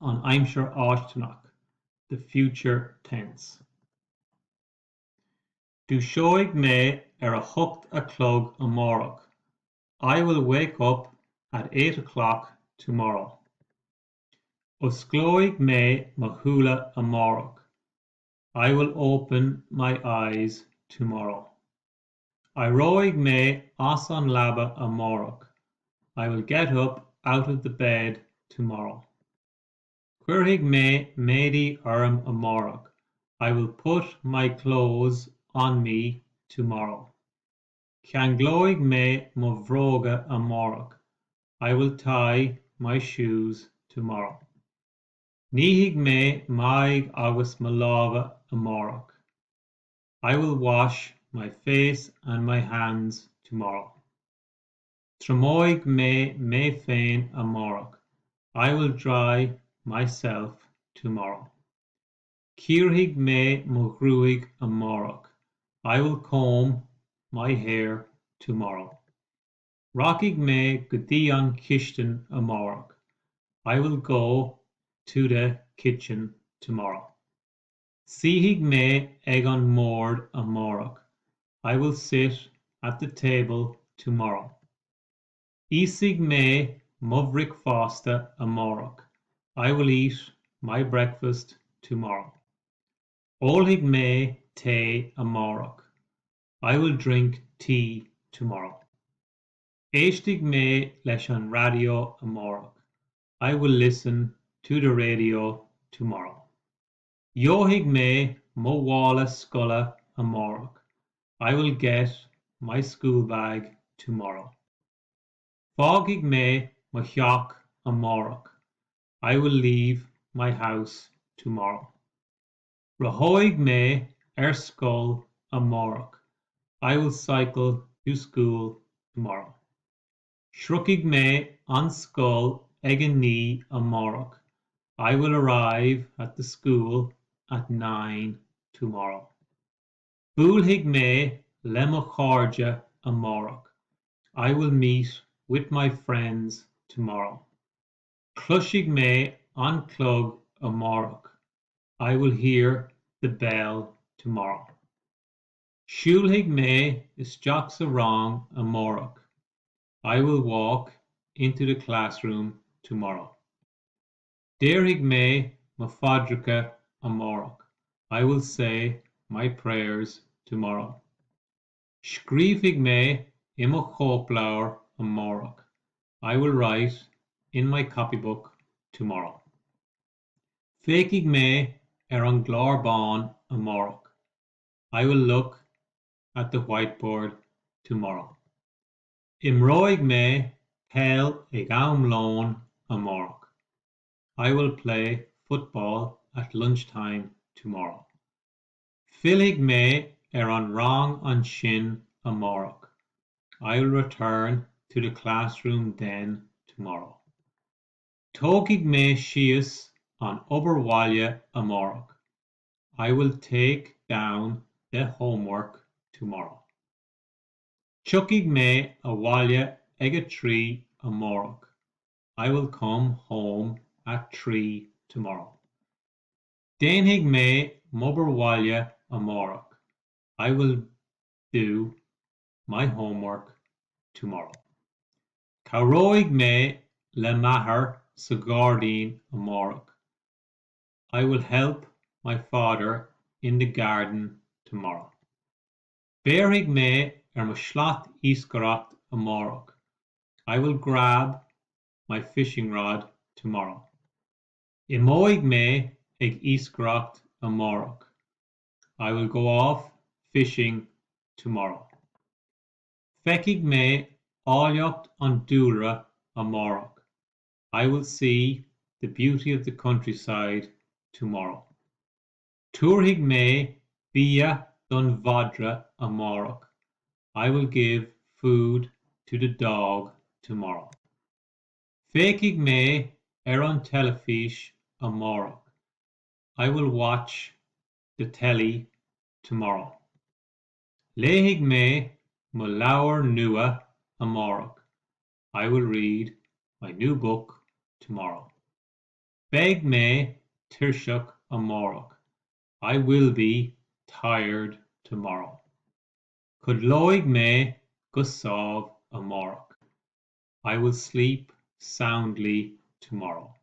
An aimsir fháistineach, the future tense. Dúiseoidh mé ar a hocht a chlog amárach. I will wake up at 8 o'clock tomorrow. Osclóidh mé mo shúile amárach. I will open my eyes tomorrow. Éireoidh mé as an leaba amárach. I will get up out of the bed tomorrow. Cuirfidh mé m'éadaí orm amárach. I will put my clothes on me tomorrow. Ceanglóidh mé mo bhróga amárach. I will tie my shoes tomorrow. Nífidh mé m'aghaidh agus mo lámha amárach. I will wash my face and my hands tomorrow. Triomóidh mé mé féin amárach. I will dry myself tomorrow. Cíorfaidh mé mo ghruaig amárach. I will comb my hair tomorrow. Rachaidh mé go dtí an chistin amárach. I will go to the kitchen tomorrow. Suífidh mé ag an mbord amárach. I will sit at the table tomorrow. Íosfaidh mé mo bhricfeasta amárach. I will eat my breakfast tomorrow. Ólfaidh mé tae amárach. I will drink tea tomorrow. Éistfidh mé leis an raidió amárach. I will listen to the radio tomorrow. Gheobhaidh mé mo mhála scoile amárach. I will get my school bag tomorrow. Fágfaidh mé mo theach amárach. I will leave my house tomorrow. Rothóidh mé ar scoil amárach. I will cycle to school tomorrow. Sroichfidh mé an scoil ag a naoi amárach. I will arrive at the school at 9 tomorrow. Buailfidh mé le mo chairde amárach. I will meet with my friends tomorrow. Cloisfidh mé an clog amárach. I will hear the bell tomorrow. Siúlfaidh mé isteach sa rang amárach. I will walk into the classroom tomorrow. Déarfaidh mé mo phaidreacha amárach. I will say my prayers tomorrow. Scríobfaidh mé i mo chóipleabhar amárach. I will write in my copybook tomorrow. Féachfaidh mé ar an gclár bán amárach. I will look at the whiteboard tomorrow. Imreoidh mé peil ag am lóin amárach. I will play football at lunchtime tomorrow. Fillfidh mé ar an rang ansin amárach. I will return to the classroom then tomorrow. Tógfaidh mé síos an obair bhaile amárach. I will take down the homework tomorrow. Tiocfaidh mé abhaile ag a 3 amárach. I will come home at 3 tomorrow. Déanfaidh mé m'obair bhaile amárach. I will do my homework tomorrow. Cabhróidh mé le m'athair sa ghairdín amárach. I will help my father in the garden tomorrow. Béarfaidh mé ar mo shlat iascaireachta amárach. I will grab my fishing rod tomorrow. Imeoidh mé ag iascaireacht amárach. I will go off fishing tomorrow. Feicfidh mé áilleacht an dúlra amárach. I will see the beauty of the countryside tomorrow. Tabharfaidh mé bia don mhadra amárach. I will give food to the dog tomorrow. Féachfaidh mé ar an teilifís amárach. I will watch the telly tomorrow. Léifidh mé mo leabhar nua amárach. I will read my new book tomorrow. Beidh mé tuirseach amárach. I will be tired tomorrow. Codlóidh mé go sámh amárach. I will sleep soundly tomorrow.